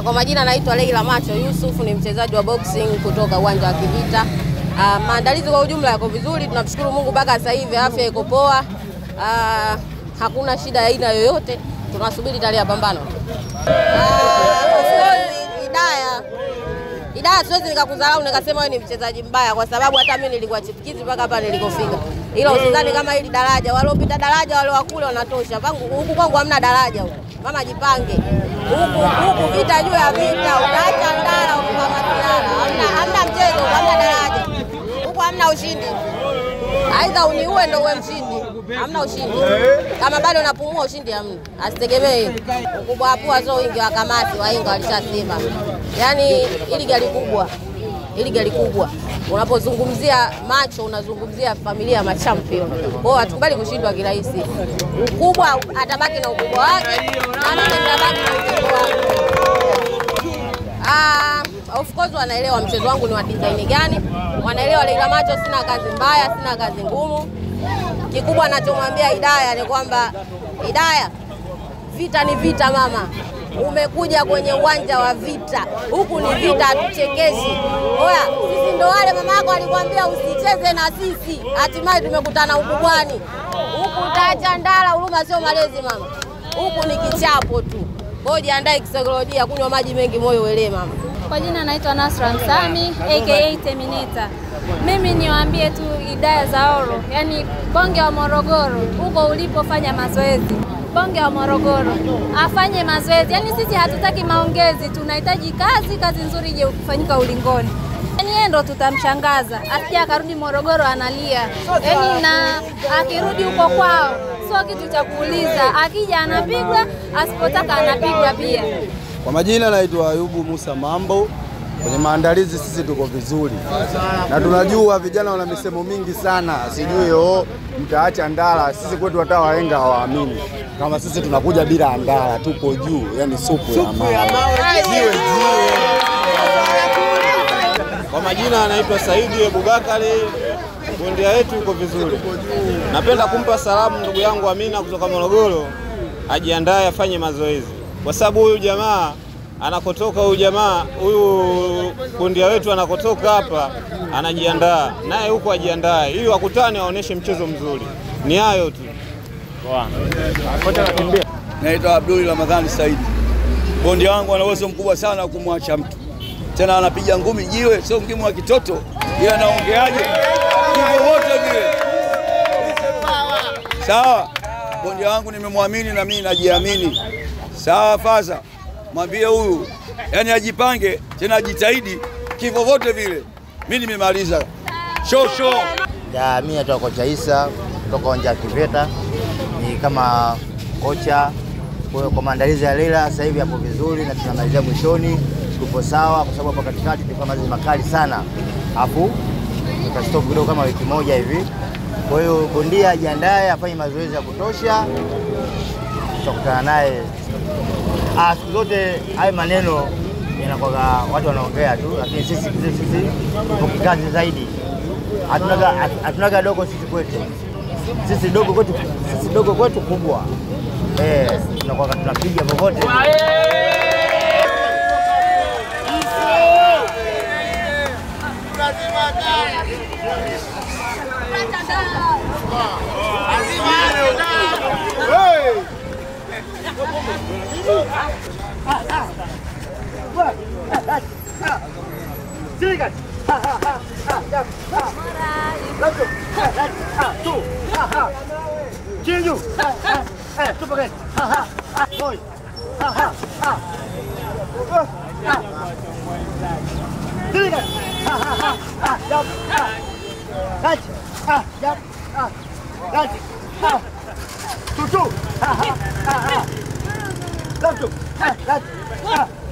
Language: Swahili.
Kwa majina naitwa Leila Macho Yusuf, ni mchezaji wa boxing kutoka uwanja wa Kivita. Maandalizi kwa ujumla yako vizuri, tunamshukuru Mungu mpaka sasa hivi afya iko poa. Hakuna shida ya aina yoyote, tunasubiri tarehe ya pambano. Hidaya siwezi nikakudharau nikasema wewe ni mchezaji mbaya kwa sababu hata mimi nilikuwa chipukizi mpaka hapa nilikofika. Ila usizani kama hili daraja, waliopita daraja wale wakule wanatosha. Huku kwangu hamna daraja huko. Mama jipange. Huku vita juu ya vita, utaacha ndara huku kama tilala. Hamna mchezo, hamna daraja. Huku hamna ushindi. Aidha uniue ndio uwe mshindi. Hamna ushindi. Kama bado unapumua ushindi hamna. Asitegemee. Ukubwa hapo sio wingi wa kamati wainga walishasema. Yaani ili gari kubwa. Ili gari kubwa. Unapozungumzia Macho unazungumzia familia ya machampion. Kwa hiyo hatukubali kushindwa kirahisi. Ukubwa atabaki na ukubwa wake na mimi nitabaki na ukubwa wangu. Of course wanaelewa mchezo wangu ni wa design gani. Wanaelewa Leila Macho sina kazi mbaya, sina kazi ngumu. Kikubwa nachomwambia Hidaya ni kwamba Hidaya, vita ni vita mama. Umekuja kwenye uwanja wa vita. Huku ni vita, hatuchekeshi. Oya, sisi ndo wale mama yako alikwambia usicheze na sisi. Hatimaye tumekutana ukubwani. Huku utaacha ndala, huruma sio malezi mama. Huku ni kichapo tu. Kwa hiyo jiandae kisaikolojia, kunywa maji mengi moyo uelewe mama. Kwa jina naitwa Nasra Msami aka Terminator. Mimi niwaambie tu Hidaya Zaoro, yani bonge wa Morogoro, huko ulipofanya mazoezi. Bonge wa Morogoro afanye mazoezi. Yani sisi hatutaki maongezi, tunahitaji kazi, kazi nzuri ije kufanyika ulingoni. Yani yeye ndo tutamshangaza. Asije akarudi Morogoro analia. Yani na akirudi huko kwao sio kitu cha kuuliza. Akija anapigwa, asipotaka anapigwa pia. Kwa majina naitwa Ayubu Musa Mambo. Kwenye maandalizi sisi tuko vizuri. Na tunajua vijana wana misemo mingi sana. Sijui mtaacha ndala. Sisi kwetu hata wahenga hawaamini. Kama sisi tunakuja bila ndala, tupo juu, yani supu ya mawe. Jiwe jiwe. Kwa majina anaitwa Saidi Abubakari. Bondia yetu yuko vizuri. Napenda kumpa salamu ndugu yangu Amina kutoka Morogoro, ajiandae afanye mazoezi. Kwa sababu huyu jamaa anakotoka, huyu jamaa huyu bondia wetu anakotoka hapa anajiandaa, naye huko ajiandae ili wakutane waoneshe mchezo mzuri. Ni hayo tu. Naitwa Abdul Ramadhani Saidi. Bondia wangu ana uwezo mkubwa sana kumwacha mtu. Tena anapiga ngumi jiwe, sio ngumi wa kitoto, ila anaongeaje? Hivyo wote vile. Sawa. Bondia wangu nimemwamini na mimi najiamini. Sawa faza. Mwambie huyu, yani ajipange, tena ajitahidi kivyovyote vile. Mimi nimemaliza. Show show. Ya mimi natoka kocha Isa kutoka uwanja wa Kiveta. Ni kama kocha. Kwa hiyo kwa maandalizi ya Leila sasa hivi hapo vizuri na tunamalizia mwishoni, tupo sawa kwa sababu hapo katikati tulikuwa mazoezi makali sana. Afu tukastop kidogo kama wiki moja hivi. Kwa hiyo bondia ajiandae afanye mazoezi ya kutosha. Tutakutana naye. Siku zote haya maneno yanakuwa watu wanaongea tu, lakini sisi tupo kikazi zaidi. Hatunaga dogo sisi kwetu. Sisi dogo kwetu kubwa. Tunakuwa tunapiga popote. Right. Ha. 2 2. Ha ha ha. Left. Right. Ha.